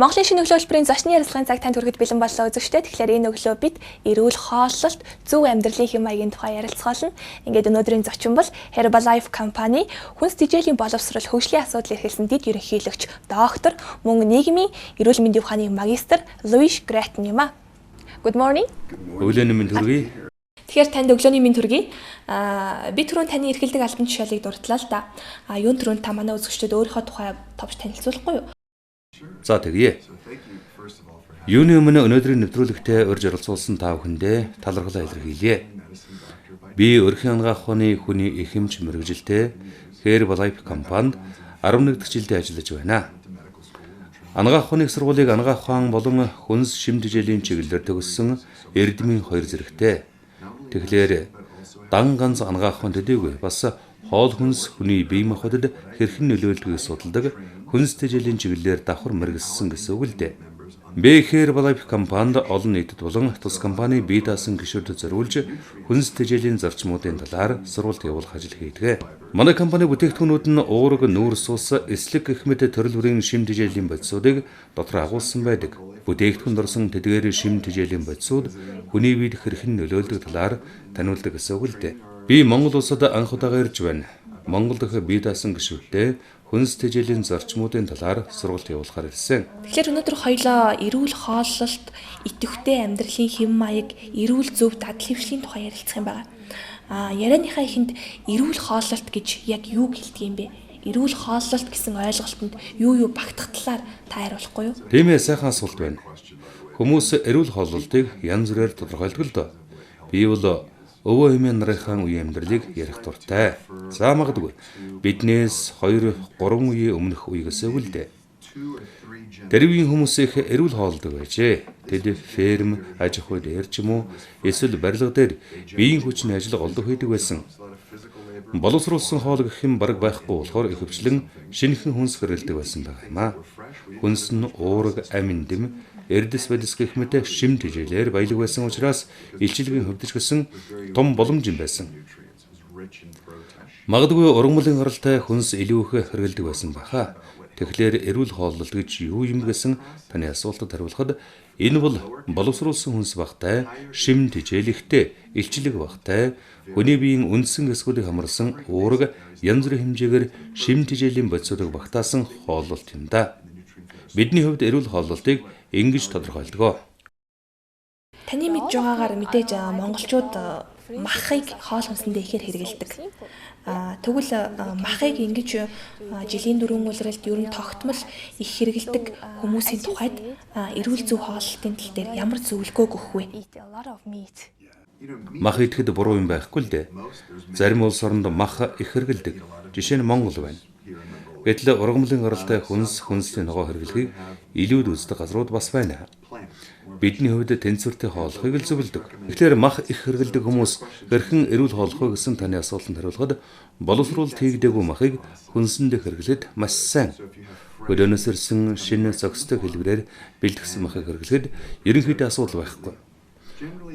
Монголын шинэ өглөө хөтөлбөрийн зочны ярилцлагын цаг танд хүрэхэд бэлэн боллоо, үзэгчдээ. Тэгэхээр энэ өглөө бид эрүүл хооллолт, зөв амьдралын хэм маягийн тухай ярилцгаална. Ингээд өнөөдрийн зочин бол Herbalife компани хүнс тэжээлийн боловсрол, хөгжлийн асуудал эрхэлсэн дэд ерөнхийлөгч, доктор, мөн нийгмийн эрүүл мэндийн ухааны магистр Луис Грэттон юм а. Good morning. Өглөөний мэнд хүргэе. Тэгэхээр танд өглөөний мэнд хүргэе. Би түрүүн таны эрхэлдэг албан тушаалыг дурдлаа л да. Юун түрүүн та манай үзэгчдэд өөрийнхөө тухай товч танилцуулахгүй юу? За, тэгье. Юуны өмнө өнөөдрийн нэвтрүүлэгтээ урьж оролцуулсан та бүхэндээ талархлаа илэрхийлье. Би өрхийн анагаах ухааны хүний эрх эмч мэргэжилтэй Herbalife компанид 11 дахь жилдээ ажиллаж байна. Анагаах ухааны их сургуулийг анагаах ухаан болон хүнс шим тэжээлийн чиглэлээр төгссөн эрдмийн хоёр зэрэгтэй. Тэгэхээр дан ганц анагаах ухаан төдийгүй бас хоол хүнс хүний бие махбодод хэрхэн нөлөөлдгийг судалдаг хүнс тэжээлийн чиглэлээр давхар мэргэшсэн гэсэн үг л дээ. Би Herbalife компанид олон нийтэд болон тус компани бие даасан гишүүдэд зориулж хүнс тэжээлийн зарчмуудын талаар сургалт явуулах ажил хийдэг. Манай компани бүтээгдэхүүнүүд нь уураг, нүүрс ус, эслэг гэх мэт төрөл бүрийн шим тэжээлийн бодисуудыг дотор агуулсан байдаг. Бүтээгдэхүүнд орсон тэдгээр шим тэжээлийн бодисууд хүний биед хэрхэн нөлөөлдөг талаар таниулдаг гэсэн үг л дээ. Би Монгол улсад анх удаага ирж байна. Монгол дахь бие даасан гишүүдтэй хүнс тэжээлийн зарчмуудын талаар сургалт явуулахаар ирсэн. Тэгэхээр өнөөдөр хоёулаа эрүүл хооллолт, идэвхтэй амьдралын хэм маяг, эрүүл зөв дадал хэвшлийн тухай ярилцах юм байна. Ярианыхаа эхэнд эрүүл хооллолт гэж яг юу хэлдэг юм бэ? Эрүүл хооллолт гэсэн ойлголтод юу юу багтах талаар та хариулахгүй юу? Тийм ээ, сайхан асуулт байна. Хүмүүс эрүүл хооллолтыг янз бүрээр тодорхойлдог л доо. Би бол өвөө эмээ нарынхаа үеийн амьдралыг ярих дуртай. За, магадгүй биднээс 2 3 үеийн өмнөх үе гэсэн үг л дээ. Тэр үеийн хүмүүс их эрүүл хооллодог байжээ. Тэд ферм, аж ахуй дээр ч юм уу эсвэл барилга дээр биеийн хүчний ажил голдуу хийдэг байсан. Боловсруулсан хоол гэх юм бараг байхгүй болохоор ихэвчлэн шинэхэн хүнс хэрэглэдэг байсан байгаа юм аа. Хүнс нь уураг, амин дэм, эрдэс бодис гэх мэт шим тэжээлээр баялаг байсан учраас илчилгийн хувьд ч гэсэн том боломж юм байсан. Магадгүй ургамлын гаралтай хүнс илүү их хэрэглэдэг байсан байх аа. Тэгэхээр эрүүл хооллолт гэж юу юм гэсэн таны асуултад хариулахад энэ бол боловсруулсан хүнс багатай, шим тэжээл ихтэй, илчилэг багатай, хүний биеийн үндсэн хэсгүүдийг хамарсан уураг, янз бүрийн хэмжээгээр шим тэжээлийн бодисуудыг багтаасан хооллолт юм да. Бидний хувьд эрүүл хооллолтыг ингэж тодорхойлдог. Таны мэдж байгаагаар мэдээж монголчууд махыг хоол хүнсэндээ ихээр хэрэглэдэг. Тэгвэл махыг ингэж жилийн дөрвөн улиралд ер нь тогтмол их хэрэглэдэг хүмүүсийн тухайд эрүүл зөв хооллолтын тал дээр ямар зөвлөгөөг өгөх вэ? Мах идэхэд буруу юм байхгүй л дээ. Зарим улс оронд мах их хэрэглэдэг. Жишээ нь Монгол байна. Гэтэл ургамлын гаралтай хүнс, хүнсний ногоо хэрэглэхийг илүүд үздэг газрууд бас байна. Бидний хувьд тэнцвэртэй хооллохыг л зөвлөдөг. Тэгэхээр мах их хэрэглэдэг хүмүүс хэрхэн эрүүл хооллох вэ гэсэн таны асуултанд хариулахад боловсруулалт хийгдээгүй махыг хүнсэндээ хэрэглэхэд маш сайн. Хөлөөнөөс ирсэн шинэ зохистой хэлбэрээр бэлтгэсэн махыг хэрэглэхэд ерөнхийдөө асуудал байхгүй.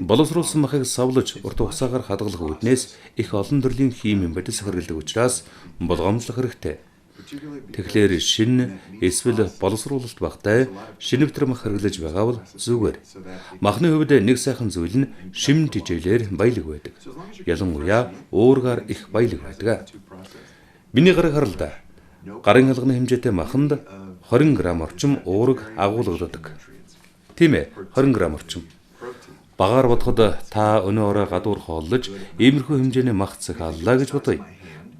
Боловсруулсан махыг савлаж урт хугацаагаар хадгалах үүднээс их олон төрлийн химийн бодис хэрэглэдэг учраас болгоомжлох хэрэгтэй. Тэгэхээр шинэ эсвэл боловсруулалт багатай шинэвтер мах хэрэглэж байгаа бол зүгээр. Махны хувьд нэг сайхан зүйл нь шим тэжээлээр баялаг байдаг. Ялангуяа уургаар их баялаг байдаг. Миний гарыг харал да. Гарын алганы хэмжээтэй маханд 20 г орчим уураг агуулгадаг. Тийм ээ, 20 г орчим. Багаар бодоход та өнөө орой гадуур хооллож иймэрхүү хэмжээний мах захиаллаа гэж бодъё.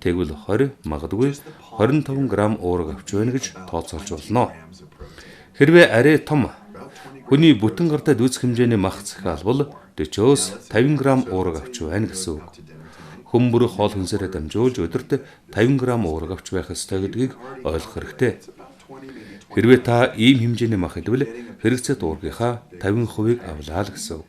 Тэгвэл 20, магадгүй 25 г уураг авч байна гэж тооцоолж болно. Хэрвээ арай том, хүний бүтэн гартай дүүцэх хэмжээний мах захиалбал 40-оос 50 г уураг авч байна гэсэн үг. Хүн бүр хоол хүнсээрээ дамжуулж өдөрт 50 г уураг авч байх ёстой гэдгийг ойлгох хэрэгтэй. Хэрвээ та ийм хэмжээний мах идвэл хэрэгцээт уургийнхаа 50%-ийг авлаа л гэсэн үг.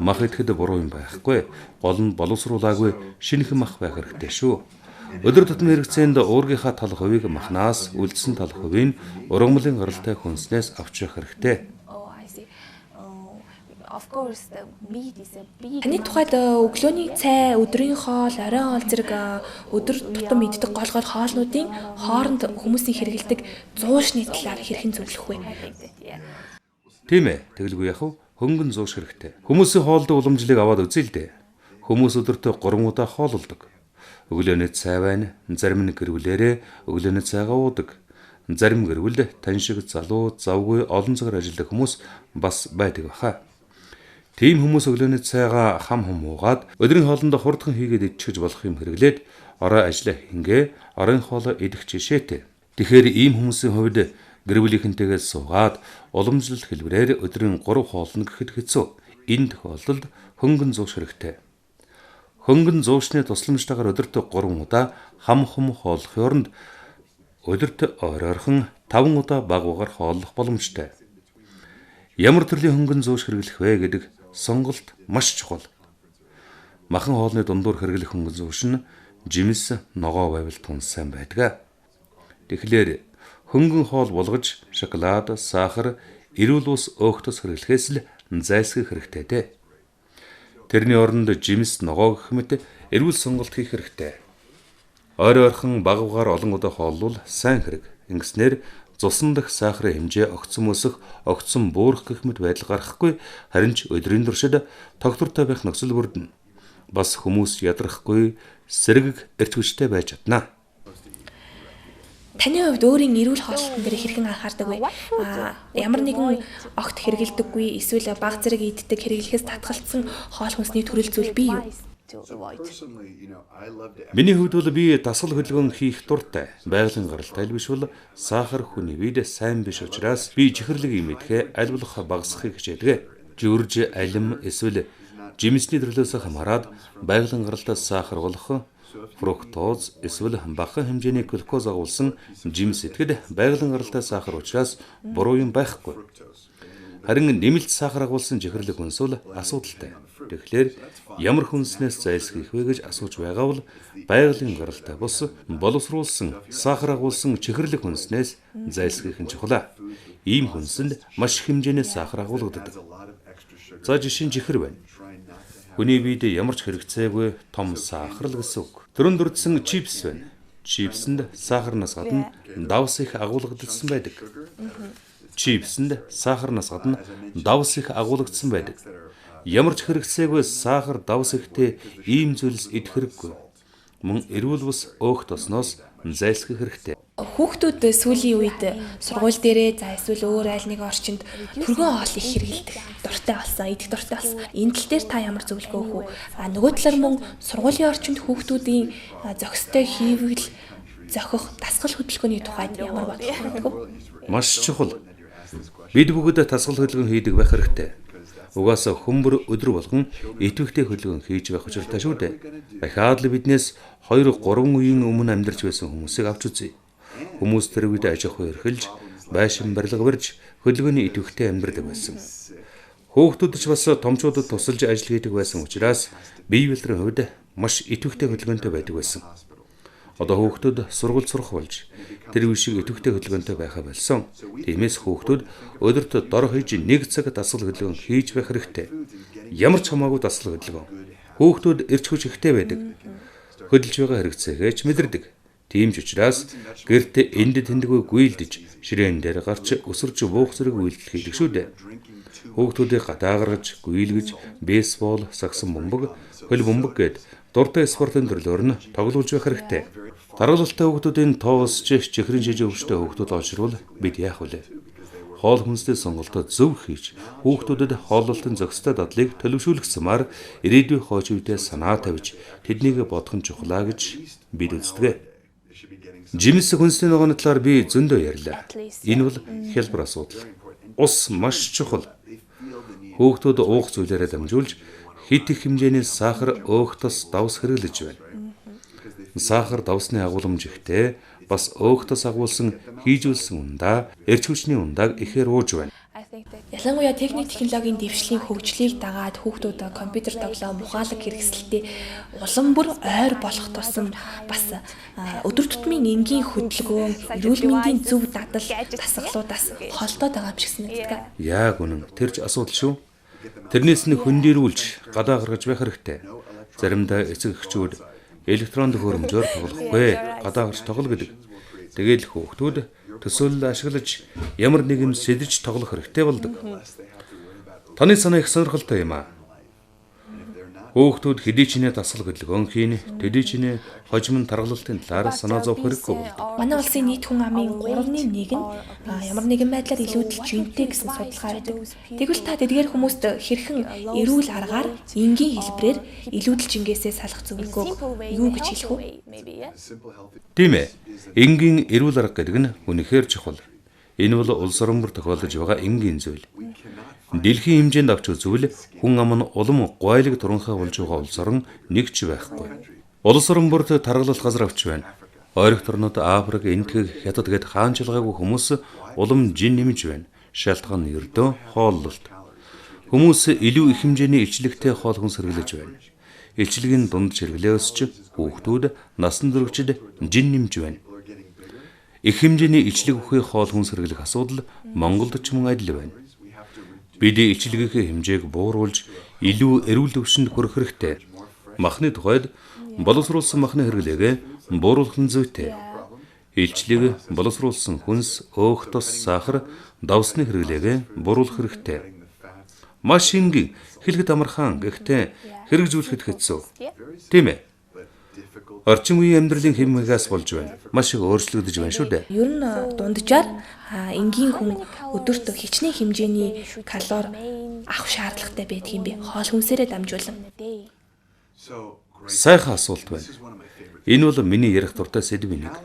Мах идэхэд буруу юм байхгүй. Гол нь боловсруулаагүй шинэхэн мах байх хэрэгтэй шүү. Өдөр тутмын хэрэгцээнд уургийнхаа тал хувийг махнаас, үлдсэн тал хувийг ургамлын гаралтай хүнснээс авч явах хэрэгтэй. Oh, I see. Таны тухайд өглөөний цай, өдрийн хоол, оройн хоол зэрэг өдөр тутам иддэг гол гол хоолнуудын хооронд хүмүүсийн хэрэглэдэг зуушны талаар хэрхэн зөвлөх вэ? Тийм ээ. Тэгэлгүй яах вэ? Хөнгөн зууш хэрэгтэй. Хүмүүсийн хоолдог уламжлалыг аваад үзье л дээ. Хүмүүс өдөртөө 3 удаа хооллодог. Өглөөний цай байна. Зарим нь гэр бүлээрээ өглөөний цайгаа уудаг. Зарим гэр бүлд тань шиг залуу, завгүй олон цагаар ажилладаг хүмүүс бас байдаг баха. Тийм хүмүүс өглөөний цайгаа хам хум уугаад өдрийн хоолондоо хурдхан хийгээд идчихэж болох юм хэрэглээд орой ажлаа хингээ оройн хоолоо идэх жишээтэй. Тэгэхээр ийм хүмүүсийн хувьд гэр бүлийнхэнтэйгээ суугаад уламжлалт хэлбэрээр өдрийн 3 хоолно гэхэд хэцүү. Энэ тохиолдолд хөнгөн зууш хэрэгтэй. Хөнгөн зуушны тусламжтайгаар өдөрт 3 удаа хам хум хооллохын оронд өдөрт ойр ойрхон 5 удаа бага багаар хооллох боломжтой. Ямар төрлийн хөнгөн зууш хэрэглэх вэ гэдэг сонголт маш чухал. Махан хоолны дундуур хэрэглэх хөнгөн зууш нь жимс, ногоо байвал тун сайн байдаг. Тэгэхээр хөнгөн хоол болгож шоколад, сахар, эрүүл ус, өөхтөс хэрэглэхээс л зайлсхийх хэрэгтэй дээ. Тэрний оронд жимс, ногоо гэх мэт эрүүл сонголт хийх хэрэгтэй. Ойр ойрхон бага багаар олон удаа хооллвол сайн хэрэг. Ингэснээр цусан дах сахарын хэмжээ огцом өсөх, огцом буурах гэх мэт байдал гарахгүй, харин ч өдрийн туршид тогтвортой байх нөхцөл бүрдэнэ. Бас хүмүүс ядрахгүй, сэргэг эрч хүчтэй байж чадна. Таны хувьд өөрийн эрүүл хооллолтон дээр хэрхэн анхаардаг вэ? Ямар нэгэн огт хэрэглэдэггүй эсвэл бага зэрэг иддэг хэрэглэхээс татгалцсан хоол хүнсний төрөл зүйл бий юу? Миний хувьд бол би дасгал хөдөлгөөн хийх дуртай. Байгалийн гаралтай аль биш бол сахар хүний биед сайн биш учраас би чихэрлэг юм идэхээ аль болох багасгахыг хичээдэг. Жирж, алим эсвэл жимсний төрлөөс хамаарат байгалийн гаралтай сахар болох фруктоз эсвэл багахан хэмжээний глюкоз агуулсан жимс идэхэд байгалийн гаралтай сахар учраас буруу юм байхгүй. Харин нэмэлт сахар агуулсан чихэрлэг хүнс бол асуудалтай. Тэгэхээр ямар хүнснээс зайлсхийх вэ гэж асууж байгаа бол байгалийн гаралтай бус боловсруулсан сахар агуулсан чихэрлэг хүнснээс зайлсхийх нь чухал. Ийм хүнсэнд маш их хэмжээний сахар агуулгадаг. За жишээ нь чихэр байна. Хүний биед ямар ч хэрэгцээгүй том сахар л гэсэн үг. Түрүүнд дурдсан чипс байна. Чипсэнд сахарнаас гадна давс их агуулгадсан байдаг. Чипсэнд сахарнаас гадна давс их агуулгадсан байдаг. Ямар ч хэрэгцээгүй сахар давс ихтэй ийм зүйлс идэх хэрэггүй. Мөн эрүүл бус өөх тосноос зайлсхийх хэрэгтэй. Хүүхдүүд сүүлийн үед сургууль дээрээ за эсвэл өөр аль нэг орчинд түргэн хоол их хэрэглэдэг дуртай болсон, идэх дуртай болсон. Энэ тал дээр та ямар зөвлөгөө өгөх вэ? А нөгөө талаар мөн сургуулийн орчинд хүүхдүүдийн зохистой хийвэл зохих дасгал хөдөлгөөний тухайд ямар бодлого байдаг вэ? Маш чухал. Бид бүгд дасгал хөдөлгөөн хийдэг байх хэрэгтэй. Угаасаа хүмүүр өдөр болгон идэвхтэй хөдөлгөөн хийж байх учиртай шүү дээ. Дахиад л биднээс 2 3 үеийн өмнө амьдарч байсан хүмүүсийг авч үзье. Хүмүүс тэр үед аж ахуй эрхэлж, байшин барилга барьж, хөдөлгөөний идэвхтэй амьдардаг байсан. Хүүхдүүд ч бас томчуудад тусалж ажил хийдэг байсан учраас бие бэлдрийн хувьд маш идэвхтэй хөдөлгөөнтэй байдаг байсан. Одоо хүүхдүүд сургууль сурах болж тэр үе шиг идэвхтэй хөдөлгөөнтэй байхаа болсон. Тиймээс хүүхдүүд өдөрт дор хаяж 1 цаг дасгал хөдөлгөөн хийж байх хэрэгтэй. Ямар ч хамаагүй дасгал хөдөлгөөн. Хүүхдүүд эрч хүч ихтэй байдаг. Хөдөлж байгаа хэрэгцээгээ ч мэдэрдэг. Тийм ч учраас гэртээ энд тэндгүй гүйлдэж, ширээн дээр гарч өсөрч буух зэрэг үйлдэл хийдэг шүү дээ. Хүүхдүүдийг гадаа гаргаж, гүйлгэж, бейсбол, сагсан бөмбөг, хөл бөмбөг гээд дуртай спортын төрлөөр нь тоглуулж байх хэрэгтэй. Даргалалтай хүүхдүүдийн тоос ч чихрийн шижин өвчтэй хүүхдүүд олширвал бид яах вүлээ? Хоол хүнсний сонголтоо зөв хийж, хүүхдүүдэд хооллолтын зохистой дадлыг төлөвшүүлэх замаар ирээдүйн хойч үедээ санаа тавьж, тэднийг бодох нь чухлаа гэж бид үздэг. Жимс хүнсний ногооны талаар би зөндөө ярьлаа. Энэ бол хялбар асуудал. Ус маш чухал. Хүүхдүүд уух зүйлээрээ дамжуулж хэд их хэмжээний сахар, өөх тос, давс хэрэглэж байна. Сахар давсны агуулмж ихтэй бас өөх тос агуулсан хийжүүлсэн ундаа эрч хүчний ундааг ихээр ууж байна. Ялангуяа техник технологийн дэвшлийн хөгжлийг дагаад хүүхдүүд компьютер тоглоом, ухаалаг хэрэгсэлтэй улам бүр ойр болох тусам бас өдөр тутмын энгийн хөдөлгөөн, эрүүл мэндийн зөв дадал, дасгалуудаас холдоод байгаа юм шиг санагддаг. Яг үнэн. Тэр ч асуудал шүү. Тэрнээс нь хөндийрүүлж гадаа гаргаж байх хэрэгтэй. Заримдаа эцэг эхчүүд электрон төхөөрөмжөөр тоглохгүй, гадаа гарч тогло гэдэг. Тэгээд л хүүхдүүд төсөөлөл ашиглаж ямар нэгэн сэдэж тоглох хэрэгтэй болдог. Таны санаа их сонирхолтой юм аа. Хүүхдүүд хэдий ч нэ дасгал хөдөлгөөн хийн, төдий ч нэ хожим нь таргалалтын талаар санаа зовох хэрэггүй болдог. Манай улсын нийт хүн амын 3-ны 1 нь ямар нэгэн байдлаар илүүдэл жинтэй гэсэн судалгаа байдаг. Тэгвэл та тэдгээр хүмүүст хэрхэн эрүүл аргаар энгийн хэлбэрээр илүүдэл жингээсээ салах зөвлөгөөг юу гэж хэлэх вэ? Тийм ээ. Энгийн эрүүл арга гэдэг нь үнэхээр чухал. Энэ бол улс орон бүр тохиолдож байгаа энгийн зүйл. Дэлхийн хэмжээнд авч үзвэл хүн ам нь улам гуайлаг туранхай болж байгаа улс орон нэг ч байхгүй. Улс орон бүрт таргалалт газар авч байна. Ойрох орнууд Африк, Энэтхэг, Хятад гээд хаанчилгаагүй хүмүүс улам жин нэмж байна. Шалтгаан нь ердөө хооллолт. Хүмүүс илүү их хэмжээний илчлэгтэй хоол хүнс хэрэглэж байна. Илчлэгийн дунд хэрэглээ өсч хүүхдүүд, насан туршид жин нэмж байна. Их хэмжээний илчлэг бүхий хоол хүнс хэрэглэх асуудал Монголд ч мөн адил байна. Бид илчлэгийнхээ хэмжээг бууруулж илүү эрүүл түвшинд хүрэх хэрэгтэй. Махны тухайд боловсруулсан махны хэрэглээгээ бууруулах нь зүйтэй. Илчлэг, боловсруулсан хүнс, өөх тос, сахар, давсны хэрэглээгээ бууруулах хэрэгтэй. Маш энгийн, хэлэхэд амархан, гэхдээ хэрэгжүүлэхэд хэцүү. Тийм ээ. Орчин үеийн амьдралын хэв маягаас болж байна. Маш их өөрчлөгдөж байна шүү дээ. Ер нь дунджаар энгийн хүн өдөрт хичнээн хэмжээний калори авах шаардлагатай байдаг юм бэ? Хоол хүнсээрээ дамжуулан. Сайхан асуулт байна. Энэ бол миний ярих дуртай сэдвийн нэг.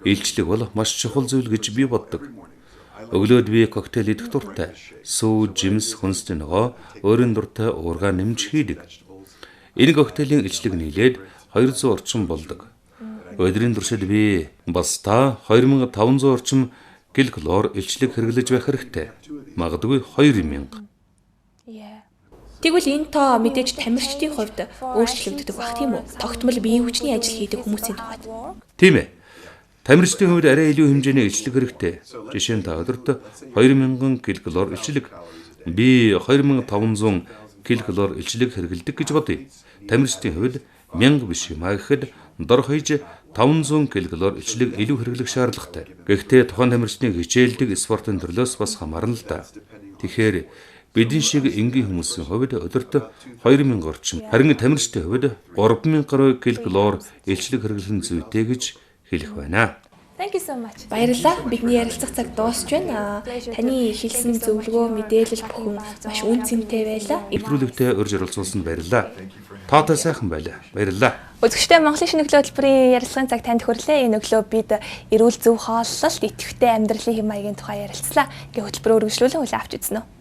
Илчлэг бол маш чухал зүйл гэж би боддог. Өглөөд би коктейл идэх дуртай. Сүү, жимс, хүнсний ногоо, өөрийн дуртай уургаа нэмж хийдэг. Энэ коктейлийн илчлэг нийлээд 200 орчим болдог. Өдрийн туршид би бас та 2500 орчим килокалори илчлэг хэрэглэж байх хэрэгтэй. Магадгүй 2000. Тэгвэл энэ тоо мэдээж тамирчдын хувьд өөрчлөгддөг байх тийм үү? Тогтмол биеийн хүчний ажил хийдэг хүмүүсийн тухайд. Тийм ээ. Тамирчдын хувьд арай илүү хэмжээний илчлэг хэрэгтэй. Жишээ нь та өдөрт 2000 килокалори илчлэг, би 2500 килокалори илчлэг хэрэглэдэг гэж бодъё. Тамирчдын хувьд 1000 биш юм а гэхэд дор хаяж 500 килокалори илчлэг илүү хэрэглэх шаардлагатай. Гэхдээ тухайн тамирчдын хичээлдэг спортын төрлөөс бас хамаарна л да. Тэгэхээр бидний шиг энгийн хүмүүсийн хувьд өдөрт 2000 орчим, харин тамирчдын хувьд 3000 гаруй килокалори илчлэг хэрэглэх нь зүйтэй гэж хэлэх байна. Thank you so much. Баярлалаа. Бидний ярилцах цаг дуусч байна. Таны хэлсэн зөвлөгөө, мэдээлэл бүхэн маш үн цэнтэй байлаа. Нэвтрүүлэгтээ урьж оролцуулсанд баярлалаа. Таатай сайхан байлаа. Баярлалаа. Үзэгчдээ Монголын шинэ өглөө хөтөлбөрийн ярилцлагын цаг танд хүрлээ. Энэ өглөө бид эрүүл зөв хооллолт, идэвхтэй амьдралын хэв маягийн тухай ярилцлаа. Ингээ хөтөлбөрөөр үргэлжлүүлэн хүлээн авч үзнэ үү.